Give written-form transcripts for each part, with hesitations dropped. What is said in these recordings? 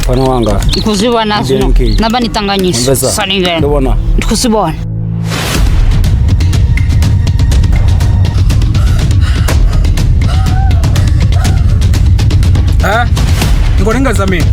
Mfana wanga. Ndi khou zwi vhona zwino. Okay. Na vha ni ṱanganyisa. Mvesa. Sani ngeno. Ndo vhona. Ndi khou zwi vhona. Ha? Ni khou lingedza mini?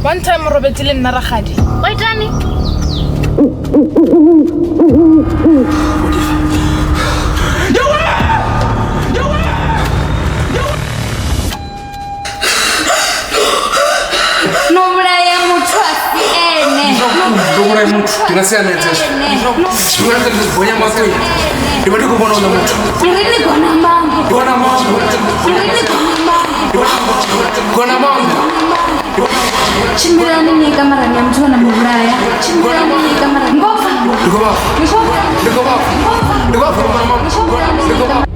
One time o robetse le nna ragadi. O itani? No vhulaya muthu a si ene. Ndo vhulaya muthu ndi nga si hanedze hezwo. Tshifhinga tshoṱhe ndi tshi bonya maṱo ndi vha ndi khou vhona uḽa muthu. Ri ni gona mambo. Gona mambo. Ri ni gona mambo. Gona mambo. Tshimbilani ni ye kamarani ya muthu we na mu vhulaya. Tshimbilani ni ye kamarani. Ngopfa. Ndi khou vha pfa. Ni khou pfa. Ndi khou vha pfa. Ndi khou vha pfa gona mambo. Ndi khou vha pfa.